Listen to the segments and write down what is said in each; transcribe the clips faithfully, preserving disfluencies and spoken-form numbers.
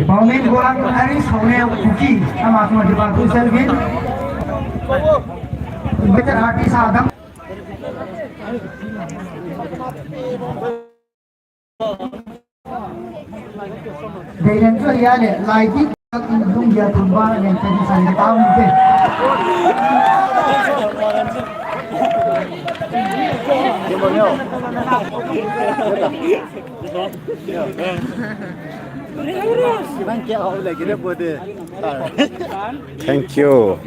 Paulin Golang, Harry Sauneo, Kuki, ama semua juga tu Selvin. Betul hati sadam. Deilen chu ya le, lai ti lung ya thum ba len pen san ka tao ni te. Thank you.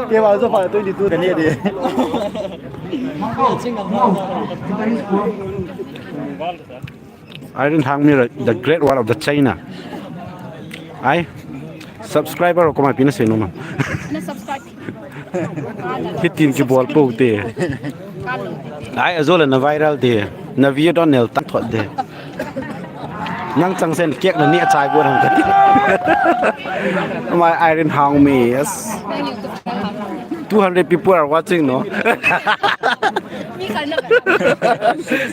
Kei vang chu fa twenty two ka ne di. Irene Hangmi, the great one of the China. Ai, subscriber ko ma pina se no ma. Na subscribe. Hitin kibol pou te. Ai, ajo le na viral te. Na video don nel ta thot de. Nang chang sen kek na ni achai bo nang kati. My Irene Hangmi, yes. Two hundred people are watching, no?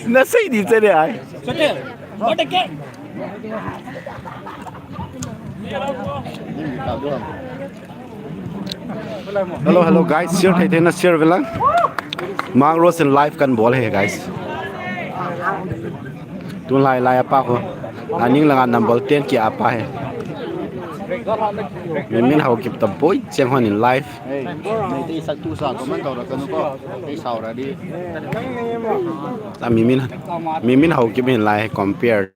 Na sei di che de ai. Hello, hello guys, share thei thei na share velang. Mang Rose in live kan bol he guys. Tun lai lai apa ko. Aning langa number ten ki apa he. Mimin Haokip ta boi cheng hon in live. Hey, nei te sa tu sa ko man to ra kanu ko. Te sa ra di. A Mimin, Mimin Haokip in lai compare.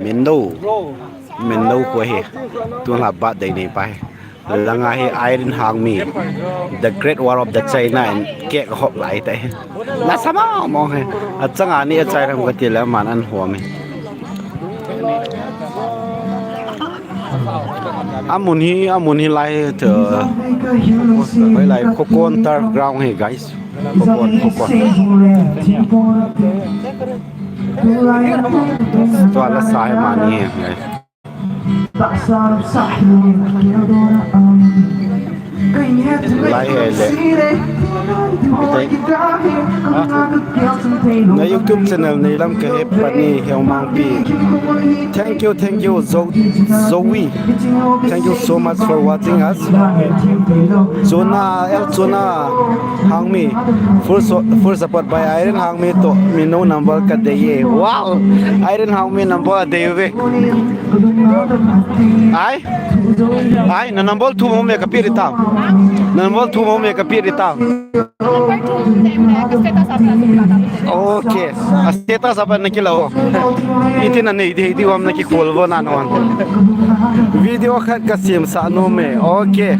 Mendo. Mendo ko he. Tun la birthday nei pa he. Langa he Irene Hangmi, the great one of the China and cake hop lai ta he. Na sama mo he. Achanga ni achai ram ka ti le man an hom he. Amun hi, amun hi lai he. Hoi lai Khokon turf ground he guys. Khokon, Khokon. Tua la sa he mani he. Lai he le. Na YouTube channel nei lam ka he pani he mang pi. Thank you, thank you, Zo-, Zoe. Thank you so much for watching us. Chuna, El Chuna, Hangmi. Full so-, full support by Irene Hangmi to. Mi no number ka dei ye. Wow! Irene Hangmi number dei ve. Ai? Ai, na number thum me ka pi ri ta. Na number thum me ka pi ri ta. Number two, te mo na, ka status apa na kila. Okay. A status apa na kila ho. Iti na nei di, di wam na ki call bo na no. Video khat ka sim sa no me. Okay.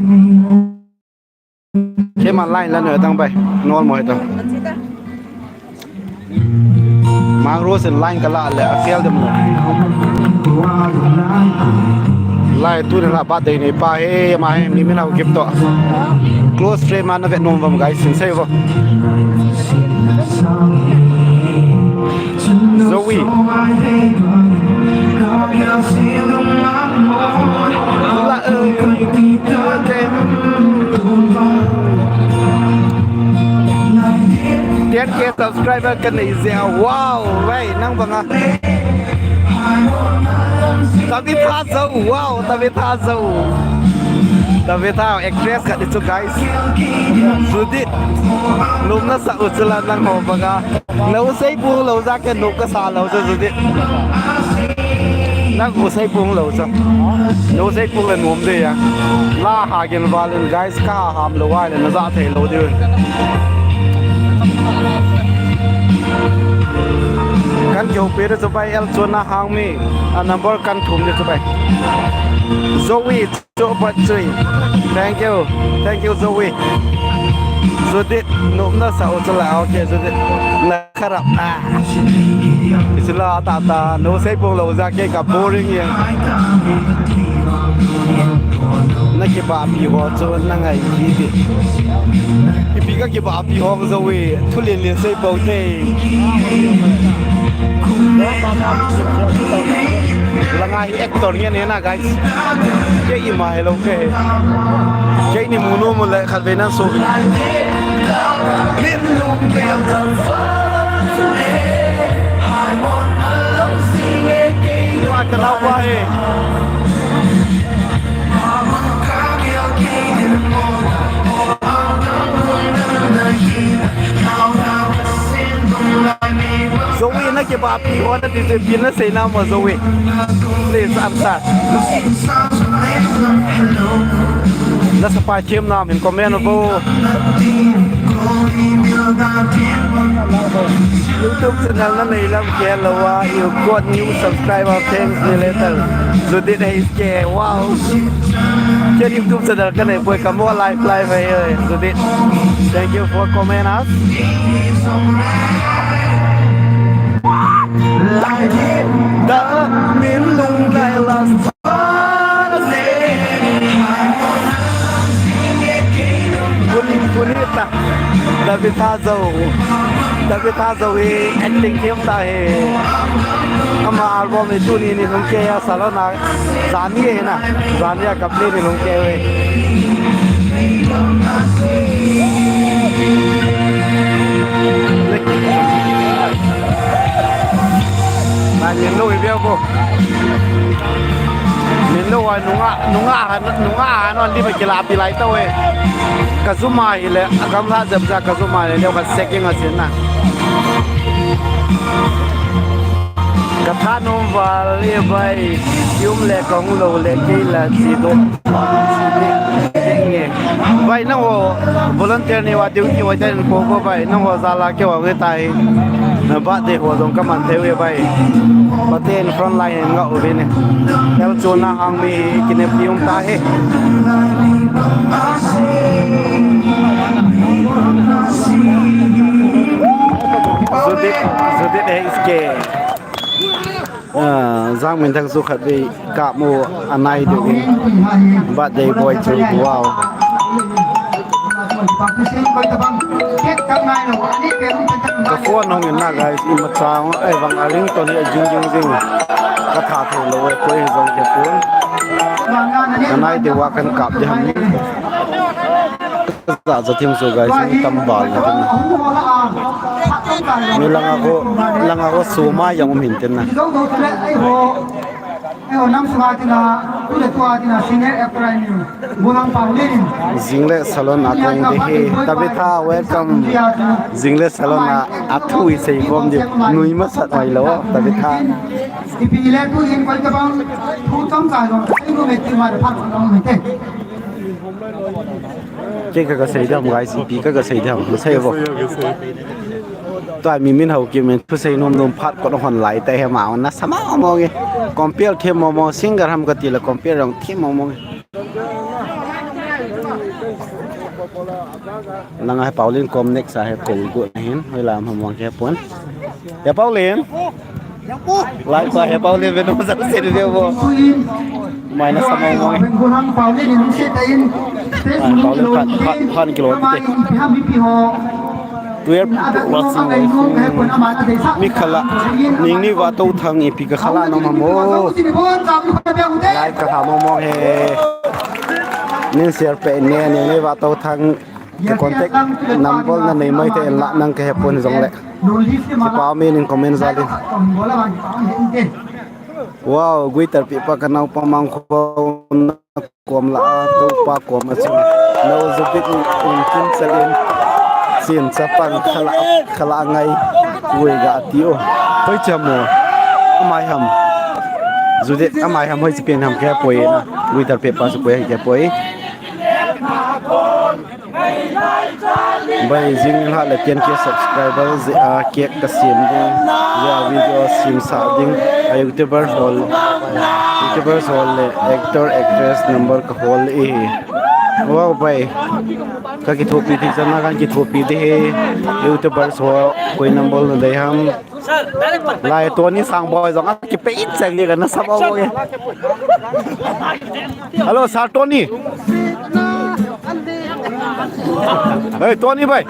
Kema line la no tang bai. No mo he to. Mang Rose in line ka la le a fiel dem lo. Lai tu ne la ba dei nei pa he ma he ni mina kip to. Close friend ma na ve nom vam guys sin sei vo. Zoe. La, eh. Ten K subscriber ka nei jeh a. Wow, wei, nang banga. Tabitha Zo, wow, Tabitha Zo. Tabitha, actress khat di chu, guys. Judith. Nom na sa u chu la nang ho banga. Na u sei pung lou jeh a ka nom ka sa lou chu Judith. Nang u sei pung lou chu. Na u sei pung le nom de ya. La ha gen valin guys ka ham lou ai le na ja thei lou de. Kan keu pe de chu bai El Chuna Hangmi. A number kan thum de chu bai. Zoe. Cho pa chui. Thank you. Thank you, Zoe. Judith, nom na sa u chu la. Okay, Judith. Na kharap. Ah. Isila ta ta. No sei pung lou jeh a ke ka boring ye. Na kiba pi ho chu na ngai ki di. Ipi ka kiba pi ho Zoe. Thu lin lin sei pung te. Langa hi actor ngen hi na, guys. Kei ima hello ke. Kei ni mu nom le khat ve nan so. Wa ka lau wa he. Zoe, na kibahpi ho na ti se, pi na sei na mo Zoe. Please answer. Na sapa chem na min comment bo. YouTube channel na nei lam ke lo wa, you got new subscriber, thanks ni letter. Judith H K, wow. Kei YouTube channel ka nei poi, ka mo live live hai, eh, Judith. Thank you for comment us. Da min lung lai las. Puni, puni ta. David Hazo. David Hazo hi acting team ta hi. Ama album hi tuni ni hung ke ya salon a. Zani hi na. Zani a ka play ni hung ke we. Nani lo i bia bo. Min lo wa nunga, nunga han, nunga han on li ba kila pi lai to e. Ka zuma hi le, a kam la jam ja ka zuma le, le ka second a sin na. Ka tha nom val e bai, yum le kong lo le ki la ji do. Bai, nangho volunteer ni wa duty wa ten ko ko bai, nangho jal a kei wa nge tai. Na birthday ho jong ka man thei u e bai. Pathen front line in nga u ve ne. El chuna hang mi kinep ti um ta he. Judith, Judith H K. Ah, Jangminthang chu khat vei kap mo anai deu in. Birthday boy chu, wow. Ka phone hung in na, guys, ima chang, ai vang a ringtone hi a jing jing jing. Ka tha thei lou e, koi hi jong ke pon. Anai deu a kan kap ding ham. Za za thim so, guys, tam bal na thim. Mi langa ko, langa ko suma yang um hin ten na. Jingle salon a kong de he. Tabitha, welcome. Jingle salon a, a thu i sei kom de. Nui masat mai lo, Tabitha. Ipi le tu in koi tabang thu tam ka lo. Ai ko me ti ma phat ko me te. Kei ka, ka sei dam, guys, ipi ka, ka sei dam, ka sei bo. Tua mi min hau ki min thu sei nom nom phat ko hon lai te he ma na sama mo nge. Compare the mo mo, singer ham ka ti la compare rong the mo mo nge. Nang a he Pauline kom next a he pol go na hin, hoi lam ham mo ke pon. Ya Pauline. Lai pa he Pauline ve no sa se ve bo. Mai na sama mo. Pauline phan, phan, phan kilo te. Twelve watching. Mi khala. Ning ni va to thang ipi ka khala no ma mo. Lai ka ha mo mo he. Nin share pe ne, ning ni va to thang. Ka contact number na nei mai te en la nang ka he pon jong le. Kipa mi nin comment jal in. Wow, guitar pi pa ka naopa Mangkho na kom la a, to pa kom a chun. Na u zu bit in kin chal in. Sin chapang khala, khala ngai. Ui ga ti o. Hoi cham mo. Amai ham. Zu det amai ham hoi chi pen ham ke poi na. Guitar pi pa su poi ke poi. Bai jing la le ten K subscriber je a cake ka sim ding, je a video sim sa ding, a YouTuber hol, YouTuber hol le actor actress number ka hol e. Wow bai, ka kithopi thi chana kan kithopi de he, YouTuber ho koi number na dei ham. Lai Tony Sangboi jong a kipe in chang le ka na sa bo. Hello, Sir Tony. Hey, Tony bhai.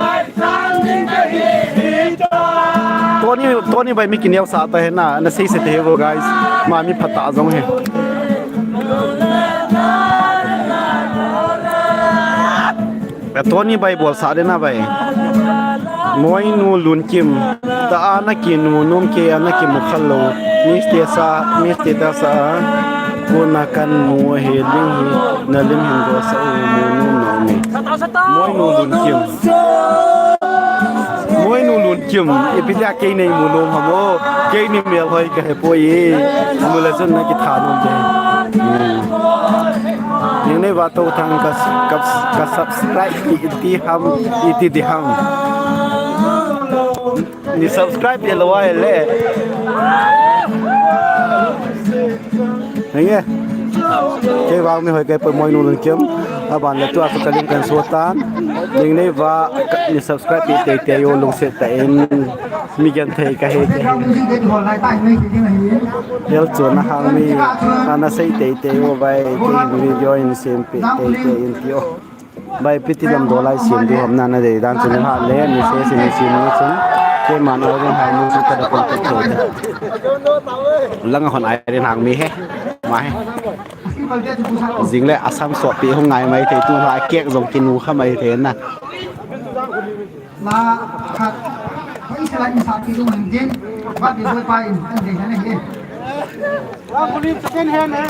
Tony, Tony bhai mi kineosah tah ahi na, ana seisei tei vo guys. Ama mi phatah jong ahi. Tony bhai bolsah ding na bhai. Moinu Lunkim. Tua na kimu nom kei a na kimu khalou. Mistesa, mistesa. Kona kamu hi ling hi na lim hin dohsah u mu nom nom e. Moinu Lunkim. Moinu Lunkim. Ipi dia kei nei mu nom ham o. Kei ni melhoi kahe poi e. Mu le chun na kitha nom de. Hmm. Ning nei va to thang ka, ka, ka subscribe iti ham, iti di ham. Ni subscribe ye lo wa le. Henge. Kei vang mi hoi kei poi Moinu Lunkim. Aban le tua su kalim kan sutan. Ning nei va ni subscribe ye tei tei u lungset tah in. Mi genthei kahi. Hel chu na hang mi. Ana sei tei tei u vai. Kei video in sem pe tei tei in ti o. Bai, piti lam do lai sim du ham na na dei dan chun ha le, ni se sin ni sim ni chun. Kei man o rin hai ni chu ka da kon pe thei. Langa hon ai rin hang mi he. Ma he. Jing le Assam so pi hung ngai mai thei tu ha kek jong kinu kha mai thei na. La khat. Hoi se la ni sa pi lu man din. Ba bi boi pa in an dei na he. Wa kulim second hand he.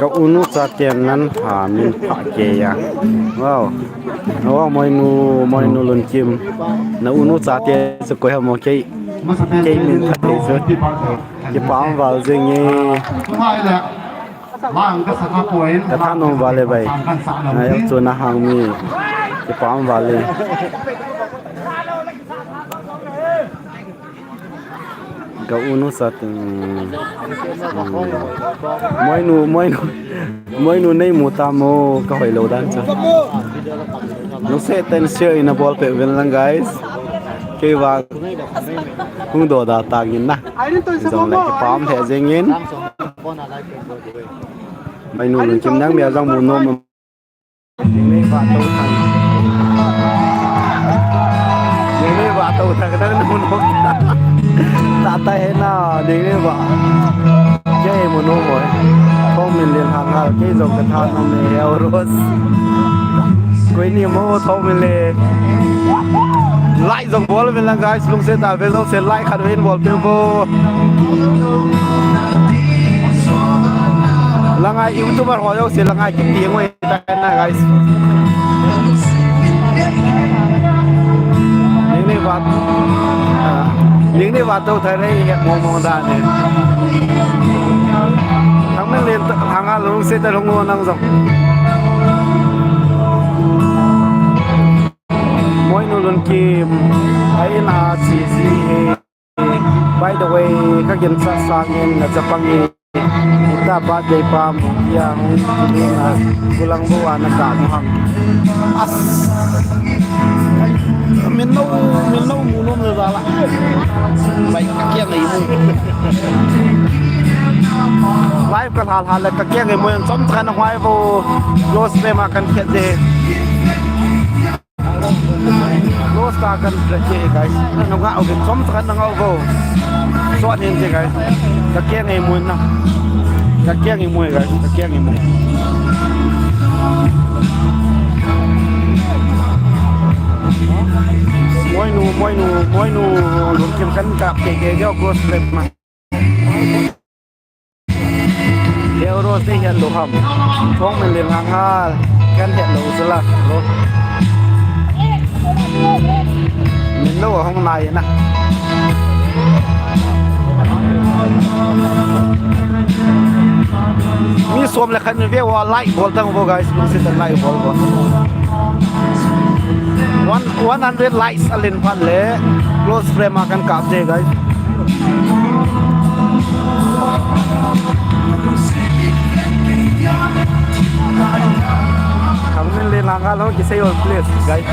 Ka unu chate nan ha min pha kei a. Wow. Wow, Moinu, Moinu Lunkim. Na unu chate chu koi ham o kei. Kei min pha thei chu. Kipah val jing e. Ka thanom val e bai. Na el chu na hang mi. Kipah val e. Ka unu sa tin. Moinu, Moinu, Moinu nei mu ta mo ka hoi lo dan chu. Lungset tah in share in a bol pe uvin lang guys. Kei vang hung do da tang in na. Jong le kipah le jing in. Moinu Lunkim nang mi a jong mu nom. Ding le va to thang. Ding le va to thang, ka dang nu no. Ta ta he na, ding le va. Kei mu nom mo. Thong Min Lin hang hal, kei jong ka tha nom e, Heo Rose. Koi ni mo Thong Min Lin. Like jong bol uvin lang guys, lungset tah vei jong se like khat vei in bol pe vo. Langai YouTuber ho jong se langai kiti ngoi. Tana guys. Ning ni va. Ah, ning ni va to thai rei he mong mong da ne. Thang Min Lin ta, thang a lungset tah lung nang jong. Moinu Lunkim. Ai na chi ji he. By the way, ka ginchat sangin na chapang in, ita birthday pa mu ya hung kilin a, kulang bo a na ka mu ham. As. Min no, min no mu nom le la la. Bai ka kiang ei mu. Live ka hal hal le ka kiang ei mu, chom chan huai bo. Close le ma kan khet de. Close ta kan play ke guys. Nunga okay, chom ta kan nunga go. So anin ke guys. Ka kiang ei mu na. Ka kiang ei mu guys. Ka kiang ei mu. Moinu, Moinu, Moinu, Lunkim kan kap ke ke close play ma. Heo Rose te hian lo ham. Thong Min Lin hang hal. Kan hian lo sala. Lo. Min lo hong nai na. Mi som le khat ni ve wa like bol tang vo guys. Lungset tah in like bol vo. One, one hundred likes a len phat le close frame a kan kap de guys. Thang Min Lin lang a lo kisei ol please guys.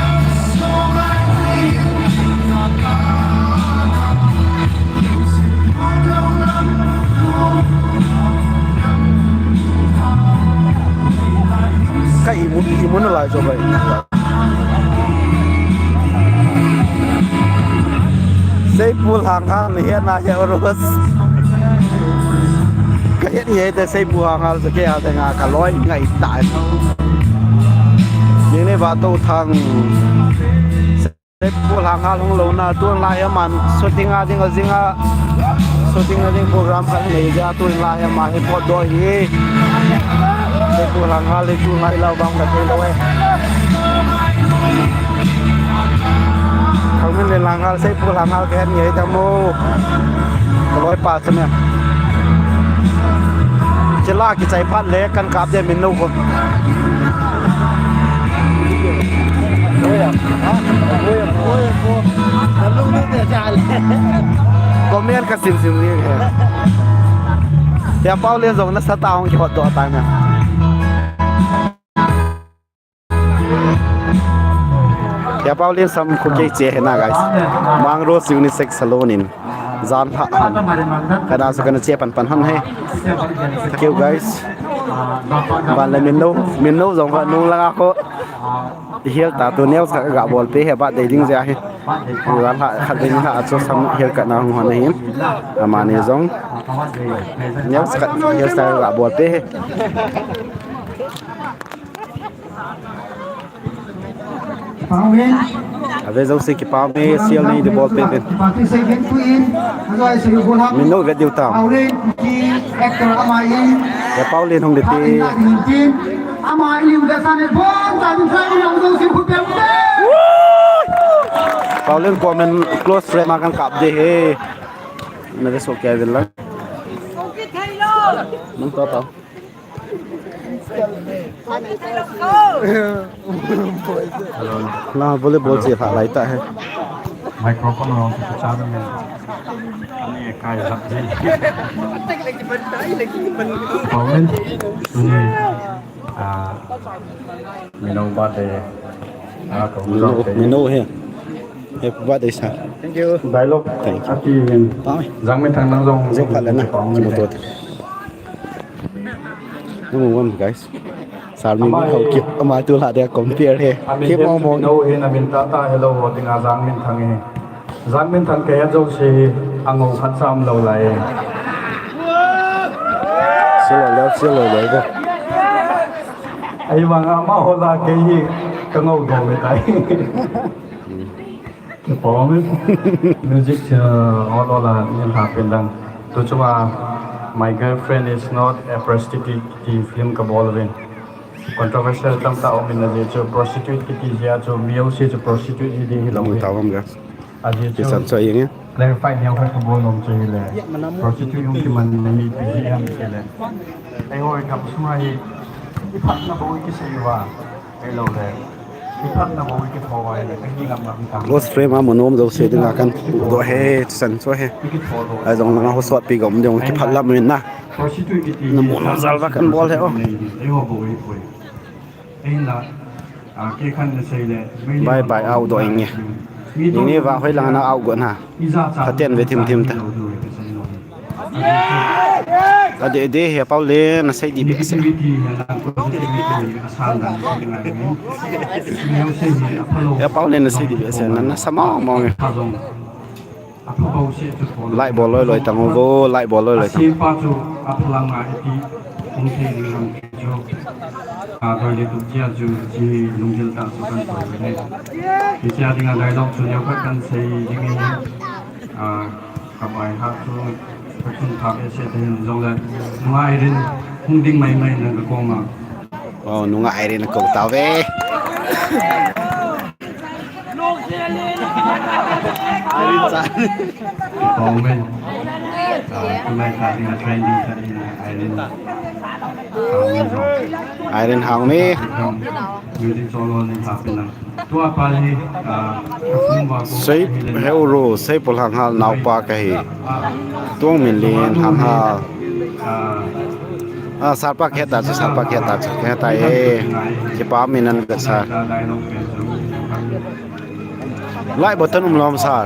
Mun lai jo bai. Seipul Hanghal ni he na he Rose. Ka het ye te Seipul Hanghal se ke a te nga ka loi ngai ta. Ni ne va to thang. Seipul Hanghal hung lou na, tun lai a man shooting a ding a jing a, shooting a ding program khat nei ja, tun lai a man hi pot do hi. Seipul Hanghal hi tu ngai lau bang ka thei lou e. Khang min le Hanghal, Seipul Hanghal ke ni ta mo. Ka loi pa sa me. Chila ki chai phat le kan kap de min lo ko. Comment ka sim sim ni he. Ya Pau Len jong na sa ta hong ki hot do ta na. Ya Pau Len sam khu kei che he na, guys. Mang Rose Unisex Salon in. Jan ha han. Kana su kana che pan pan han he. Thank you, guys. Ban le min lo, min lo jong ka nung langa ko. Hiel ta tu nails khat ka bol pe he, birthday ding jeh a hi. Jan ha khat ding ha chu sam hiel ka na hung hon ahin. Amani jong. Nails khat hiel ta ka bol pe he. Pau Len. Ave jouse kipah e, sial nei di bol pe pen. Kipah ti sei ven tu in. Ajoi sei bol ha. Min lo vet diu ta. Pau Len ki actor ama in. Ya Pau Len hung de ti. Ama in da sa ne bon ta ni sa ni ang jouse khu pe. Pau Len comment close friend ma kan kap de he. Na ve so kya vel la. Nang to ta. Hello. Na volleyball che kha lai ta he. Microphone on to channel me. Ani kai jap ji. Comment. Tuni, ah, Mino birthday. Ah, ka Mino, Mino he. Happy birthday, sir. Thank you. Dialogue. Thank you. Ati hin. Bye. Jangminthang nang jong. Jong phat le na. Pau Len. Mo to. Number one, guys. Sir, mi mi hau ki, ama tu la dia compare he. Ki mo mo. No he na min ta ta hello ho dinga Jangminthang he. Jangminthang ke ya jo se he, angou khat sam lo lai. Silo lo, silo lo ko. Ai bang ama ho la ke hi ka ngou do me tai. Kipah e. Music, uh, all, all, uh, in happen dang. Tu chunga, My Girlfriend Is Not a Prostitute kiti film kabol uvin. Controversial tamtah um in ajeh chu prostitute kiti jeh a chu mi jouse chu prostitute hi ding hilou hi. Mu ta vam ga. Ajeh chu. Kisan chu ahi nge. Clarify neo khat kabol nom chu hile. Prostitute hung kiman na mi ipi jeh ham tile. Eiho gam sunga hi. Iphatna bou kisei uva. Close frame a mu nom jouse dinga kan pu doh he, san chu he. Ai jong langa hosot pi gom ding kiphat lam in na. Na mu nom jal va kan bol he o. Bye bye, out doh inge. Ini va hoi langa na out go na. Phaten ve thim thim ta. Adeh deh he Pau Len, na sei dih behseh. He Pau Len, na sei dih behseh, na, na sa mong mong e. Like bol loi loi tang o, like bol loi loi tang. Ka bai ha chu, ka chun pha behseh te hin jongle, nunga Irene hung ding mai mai nang ka koma. Oh, nunga Irene ko tave. Irene cha. Comment. Ah, tunai ka ding a trending ka ding Irene. Irene Hangmi. Music solo ni ha pinang. Tua pa hi, ah, Sei Heuro, Seipul Hanghal naopa kahi. Tuang Minlen Hanghal. Ah, sir pa kiheta chu, sir pa kiheta chu, kiheta e. Kipa min an vet sir. Like button um lom sir.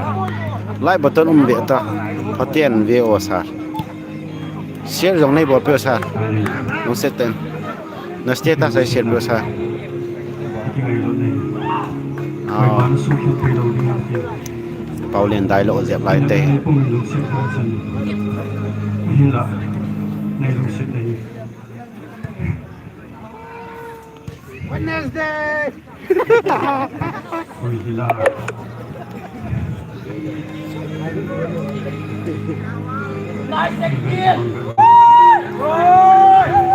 Like button um ve ta. Pathen ve o sir. Share jong nei bol peh sir. Nung set ten. Na status ai share peh sir. Paolen dialogue jep lai te. Wednesday.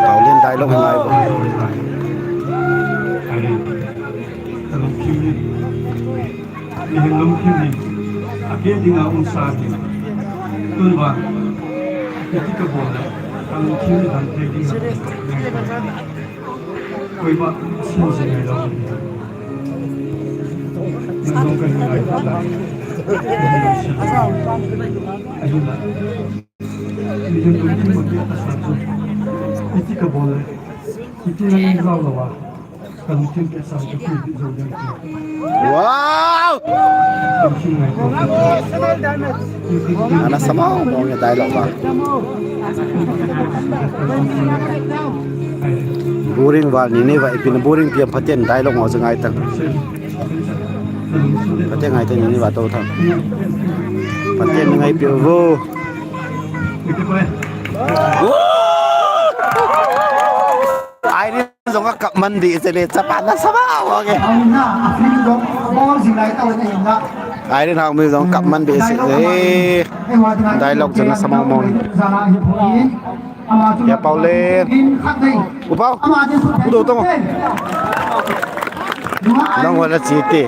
Paolen dialogue ngai bo. Mihem lungthim hi, akeh dinga umsa hi. Tun vang, iti kabol le, alungthim hi dam thei dinga. Koima sin sin ngai lou. Nang jong kahin ngai lou. Ahinla. Mihem lungthim hi akeh asa chu. Iti kabol le, iti nang jao lou a. Wow! Ana samau mong e dialogue ba. Boring val ni ni va ipin boring piam phaten dialogue ngau ngai tang. Phaten ngai tang ni ni va to thang. Phaten ngai pi vo. Wow! Irene jong akap man di se le chapa na sama o ke. Irene Haokmi jong kap man di se le. Dialogue jong na sama mong. Ya Paolen. U Pao. U do tong. Nang wala chiti.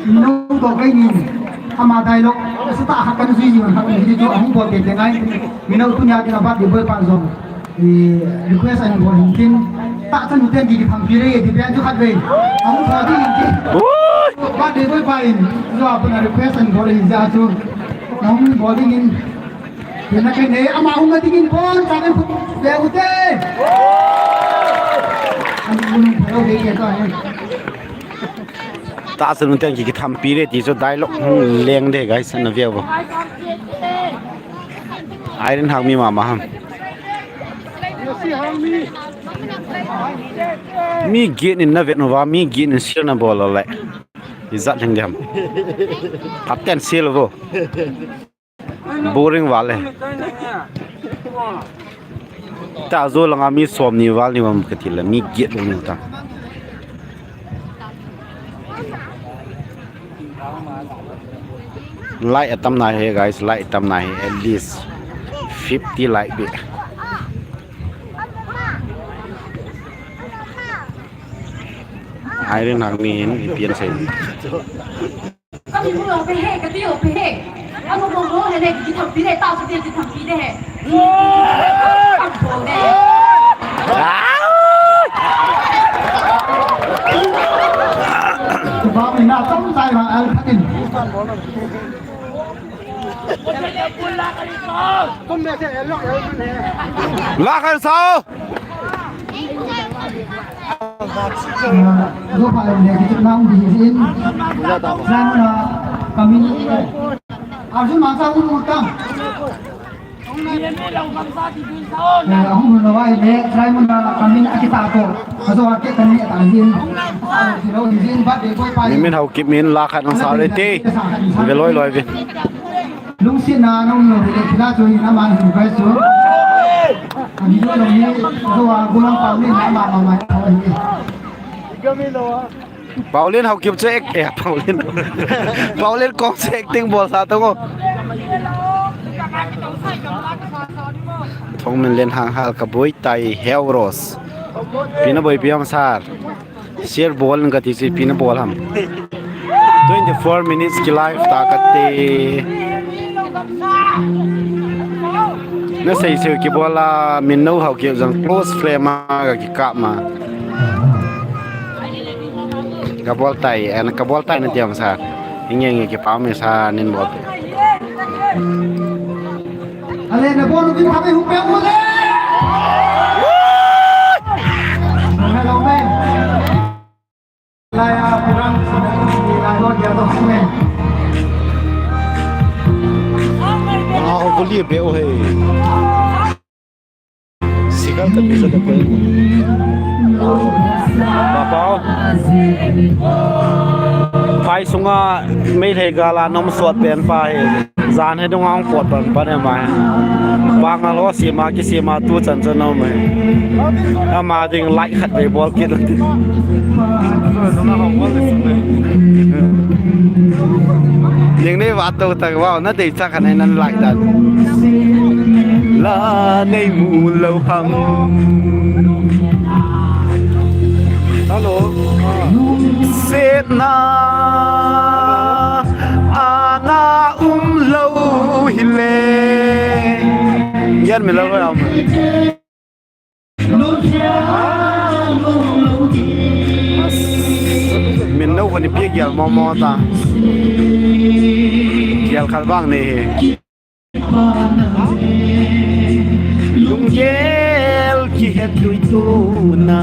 Nung to kai ni ama dialogue, sata hakan zui zui hakan hi tu ahung bol te te ngai. Mino tu nya kina bat di bol pa zong. I request an bol hin tin. Ta chan ten ki tham pi re di ben tu khat ve. Ahung bol di hin tin. Bat di bol pa in. Zo apa na request an bol hin ja tu. Ahung bol di hin. Kina kene ama hung di hin bol sa ne khu. Be u te. An bol hin bol de ke to hai. Tahsa nung teng ki, kithampi le ti chu dialogue hung leng de, guys, na veu. Irene Haokmi mama ham. Mi get in na vet uva, mi get in sel na bol le. Ijat leng de ham. Phaten sel vo. Boring val e. Ta jo langa mi som ni val ni vam kati le mi get ni ta. Like atam na he guys, like atam na he at least fifty like be. Irene Haokmi hin ipi asei. Kami mu lo pe he, kati lo pe he. Kami mu lo he le, kithampi le, ta su te kithampi le he. Kami mu lo le. Ba mi na tong sai ma al khatin. La kan sao. Zo pha le kichep na um di hin. Zan na kami. Arjun mangsa un un kam. Ahung hun lo ai le, zai mun na kami akita ko. Azo ake kan ni ta hin. Lo hin bat de koi pa. Mimin Haokip min la khat nang sa le te. Ve loi loi ve. Lungsetna nong nong le thila chu hin aman hin bai chu. Ani lo ni, lo a gulang pau ni na ma ma ma tho ni. Paolen Haokip chu ek, eh, Paolen. Paolen kong chu acting bol sa tong o. Thongminlen Hanghal ka boi tai Heuros. Pi na boi pi ham sir. Share bol in kati chu ipi na bol ham. Twenty four minutes ki live ta kati. Na sei sei ki bol a min no hao ki jong close frame a ka ki kap ma. Ka bol tai, en ka bol tai na tiam sa. Inge inge ki pau mi sa nin bol. Ale na bol kin kami hu pe mu le. Hello, man. Lai a, purang, lai lo dia to, man. Ah, hopefully, be, oh, hey. Sigal ta bisa ta ko. Papau. Phai sunga Meitei gal a nom sot pen pa hi. Jan hi dunga hung pot pan pan e mai. Pangal ho sima kisima tu chan chan nom e. Ama ding like khat vei bol kit. Ding nei va to tak va na dei cha khan nan like dan. La nei mu lo ham. Hello. Setna ana um lo hile. Yan mi lo ham. Min no khoni pi gial mo mo ta. Gial khal bang ne he. Lunggel kihet lui tu na.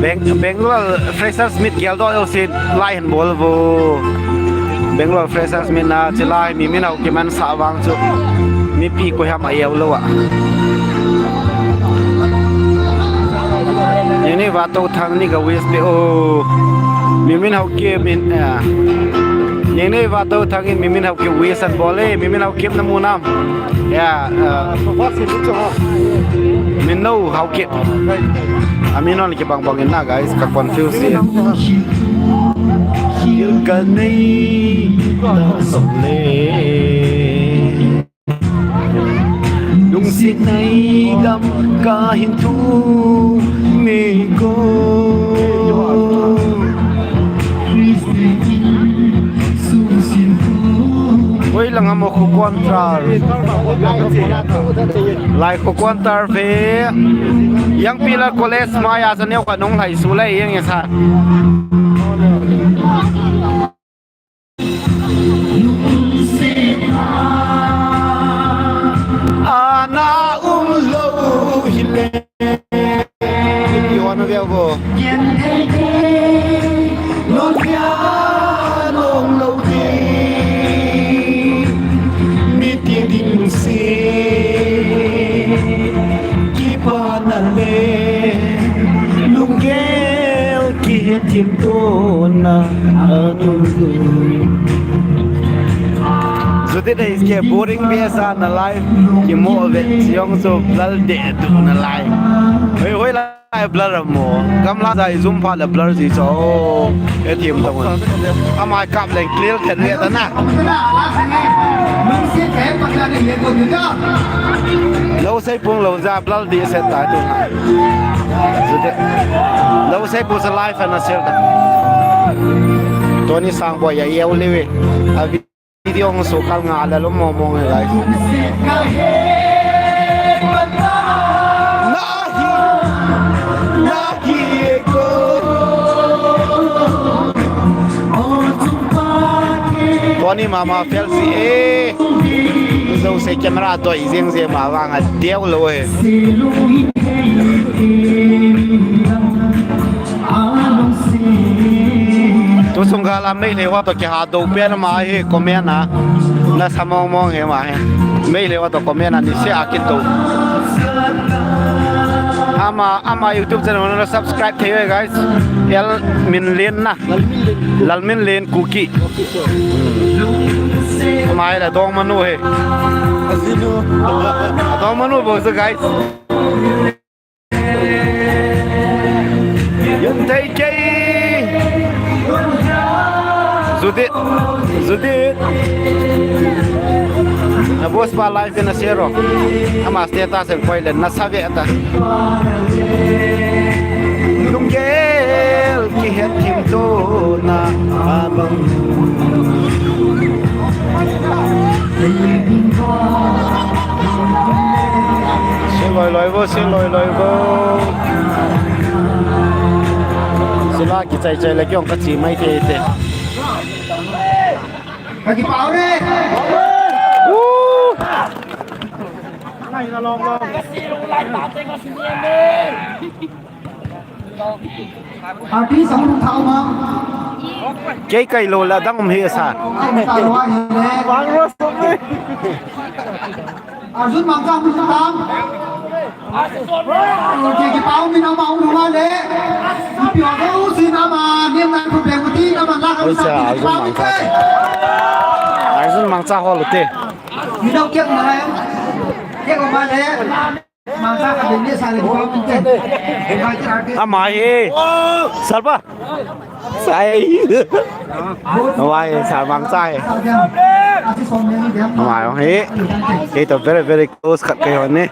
Beng-, Bangalore Freshers Meet geldoh jouse lai hin bol vo. Bangalore Freshers Meet na chilai mi min hau kiman sa vang chu. Mipi koi ham a eu lo a. Nini va to thang ni ga wish pe o. Mi min hau ki min, eh. Nini va to thang in mi min hau ki wish an bol e. Mi min hau kim na mu nam. Ya, eh. Min no hau ki. Amin on ki bang bang in na, guys, ka confuse e. Gil ka nei ta song le. Lungsit nei dam ka hin thu me ko. Oi, lang amo khu kontar. Lai khu kontar ve. Yang pila college maya sa neo ka nung lai su lai yang sa. Ana um lo hile. Iwana veo vo. Lo pia lo lo di. Mi ti ding se. Kipa na le. Lunggel kihet thim to na. Anu. Judith is ke boring bia sa na life. Kimo vet siong so blur de tu na life. Hoi, hoi lai blur mo. Gamla jai zoom pha le blur ji cho. E thim ta mo. Amai kap leng clear khen ve ta na. Lo sei pung lo ja blur di set ta tu na. Judith. Lo sei pung sa life na share ta. Tony Sangboi ya yeu le ve. A vi- Video hung sukal nga la lom mo mo nge, guys. Nahi, nahi ko. Tony mama fel si e. Jouse camera to i jeng jeng ma vang a deu lo e. Tu sung gal a Meitei ho to kiha do pen ma hi comment a. Na sa mong mong hi ma hi. Meitei ho to comment a ni se a kit do. Ama, ama YouTube channel na subscribe thei ve, guys. L Minlen na. Lalminlen Kuki. Ama hi la dong manu hi. Dong manu bo se, guys. Yan thei kei. Judith, Judith. Na boss pa live na share o. Ama status en koi le na sa ve ta. Lunggel kihet thim to na abang. Sin loi loi vo, sin loi loi vo. Sila kichai chai le kiong kachi mai te te. Ka kipah re. Woo! Ngai na long long. Artist ang thao ma. Kei kai lo la dang um hi sa. Ang thao wa hi le. Bang ro so ni. Arjun Mangcha hung tam. Kei kipau min ama hung hung le. Ipi ho ko sin ama nem nai ko beng ti ama la ka. Oi sa, Arjun Mangcha. Arjun Mangcha ho lo te. Mi dau kek ma le. Kek ma le. Ama hi. Salva. Sai. Ama hi, Sar Mangcha hi. Ama hi. Hi to very, very close khat kei hon ni.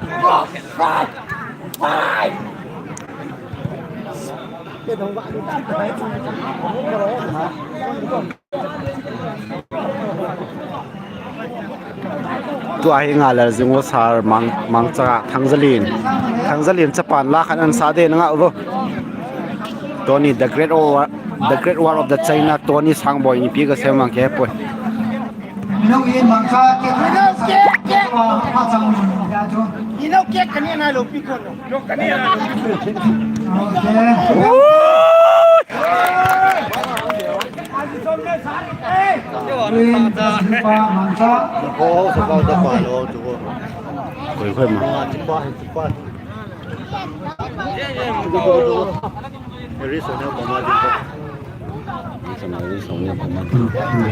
Tua hi nga lel jing u Sar Mang, Mangcha, Thangzalin. Thangzalin chapan la khan an sa de na nga u. Tony, the great war, the great war of the China, Tony Sangboi ni pi ka sem mang ke poi. No, in Mangcha, ke, ke, ke, ke. Ino ke kani na lo pi ko no. Okay.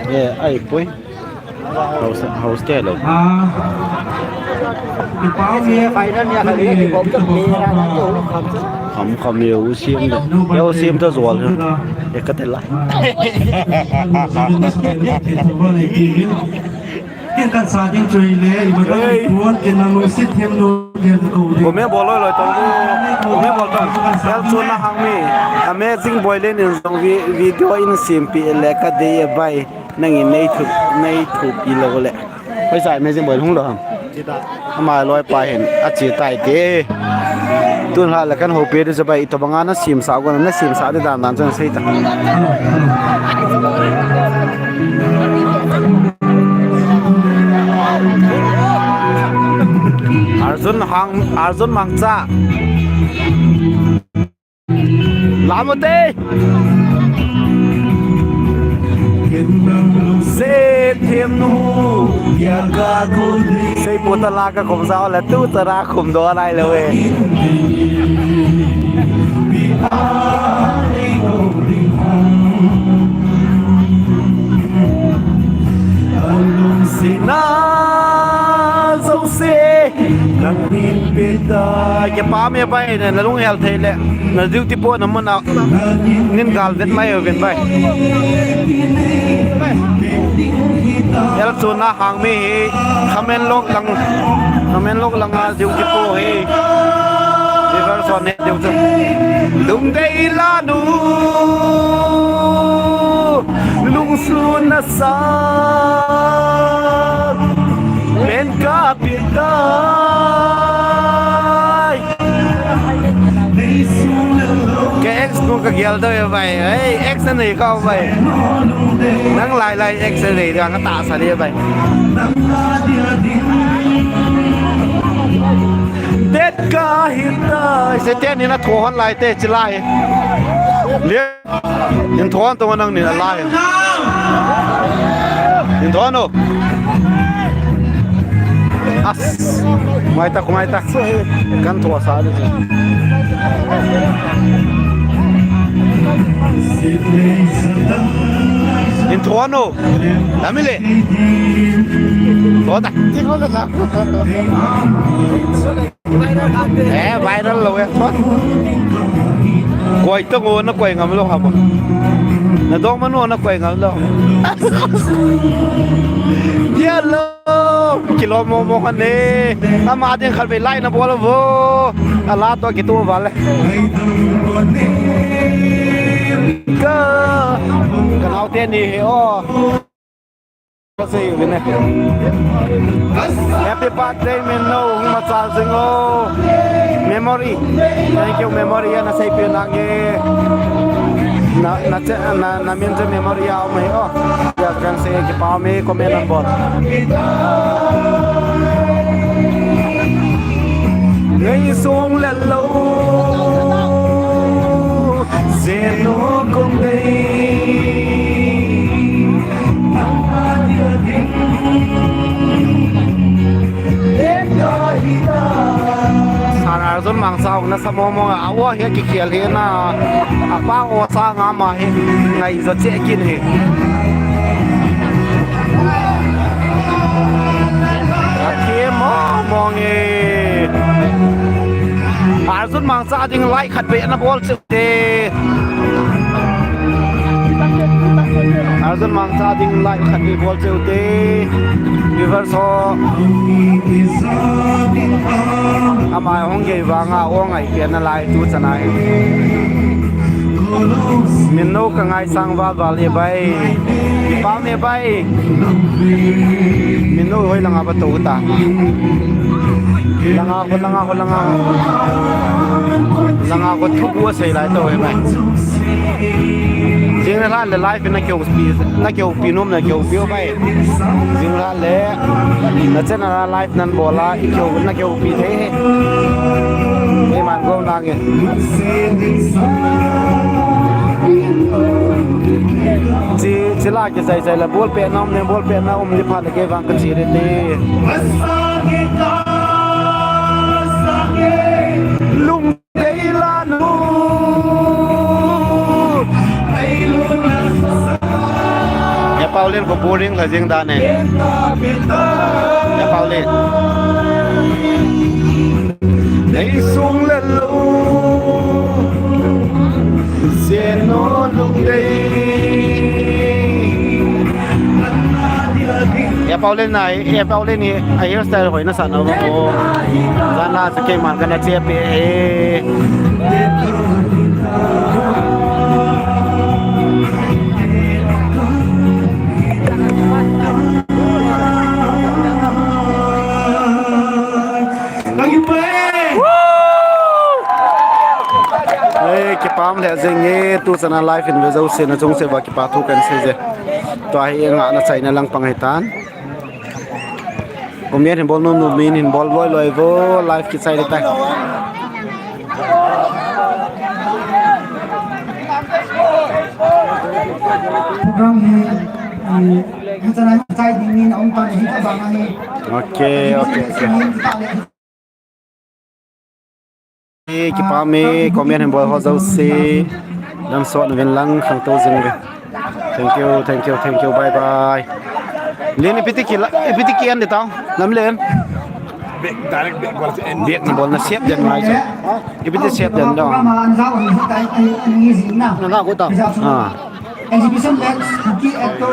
Eh, ai, poi. House, house te lo. Kham kham ye u sim de. Ye u sim ta zual. Ye ka te la. Ken kan sa ding chu le, i ba kan kuan ken na lu sit hem lu ken ko de. Comment bol loi loi tong ko. Comment bol tong. Yal chun na hang mi. Amazing boy le nin jong vi-, video in sim pi le ka de ye bai. Nangin nei thup, nei thup pi lo le. Hoi sa Amazing Boy hung lo ham. Ama loi pa hin a chi tai te. Tun ha la kan ho pe de sa bai to banga na sim sa go na sim sa de dan dan chang sei ta. Arjun hang, Arjun Mangcha. Lamute. Sei puta la ka khum sao le tu tara khum do lai le we. Sina jong se. Nang min pe ta. Ke pa me pai ne, na lung hel thei le. Na duty po na mun a. Nin gal vet mai ven bai. El chu na hang mi hi. Comment lok lang. Comment lok lang a duty po hi. River son ne duty. Lung dei la nu. Lungsun na sa pen ka pi tai. Ke ex nu ka gel da bai. Hey, ex na nei ka bai. Nang lai lai ex na nei ka ta sa le bai. Det ka hi tai. Se te ni na tho hon lai te chi lai. Le In thon tong nang ni la hin. In thon o. As. Mai ta, mai ta. Kan thua sa de. In thon o. Lamile. Thon ta. Eh, viral lo eh. Koi to ngo na koi ngam lo habo. Na dong manu na koi ngam lo. Hello. Kilo mo mo kan ne. Ama din khalbe lai na bol bo. Ala to kitu vale. Ka. Ka nau te ni he o. Happy birthday, Menno, hung machal jing o. Memory. Thank you, Memory, na sei pi nang e. Na, na, na, na min chu Memory a um e o. Ya kan sei kipa mi comment number. Ngai song le lo. Sa mong mong a, aw hi kikhel hi na, apa aw sa nga ma hi, ngai jo che kin hi. A khi mong mong e. Arjun Mangcha ding like khat pe na bol che te. Arjun Mangcha ding like khat ni bol che u te. Viewers ho. Ama hung gei vanga aw ngai pe na lai tu chana hi. Min no ka ngai sang val val e bai. Pam e bai. Min no hoi langa ba to ta. Langa ko, langa ko, langa ko. Langa ko thu ko sei lai to e bai. Jing le live na keu pi, na keu pi nom na keu pi o bai. Jing le na channel live nan bol a i keu na keu pi thei. Keiman gom lang e. Chi, chi la kisai sai la bol pe na um ne, bol pe na um ni pha le kei vang ka chi re te. Lung dei la nu. Ya Pauline ko boring la jing da ne. Ya Pauline. Nei sung le lo. Seno lung dei. Ya Pauline nai, ya Pauline ni, a hairstyle hoi na sa na mo. Jan la sa keiman kana che pe e. Ei, kipah le jing e, tu chana live in ve jouse na chung se va kipa thu kan sei je. Tua hi nga na chaina lang pang hitan. Comment hin bol nom nom min hin bol loi loi vo, live kichai le tai. Program hi, um, hi chana chai ding ni na um ta hi ka bang a hi. Okay, okay, okay. Kipah e, comment hin bol ho jouse. Lam sot na vin lang khang to jing ve. Thank you, thank you, thank you. Bye bye. Lin ipi ti kila, ipi ti kian de tao. Lam len. Bek direct bek bol se en. Bek na bol na siap den mai chu. Ipi ti siap den dong. Program a an zau hi tai, an, an ngi jing na. Na ga ko tao. Ah. Exhibition lens, Kuki actor.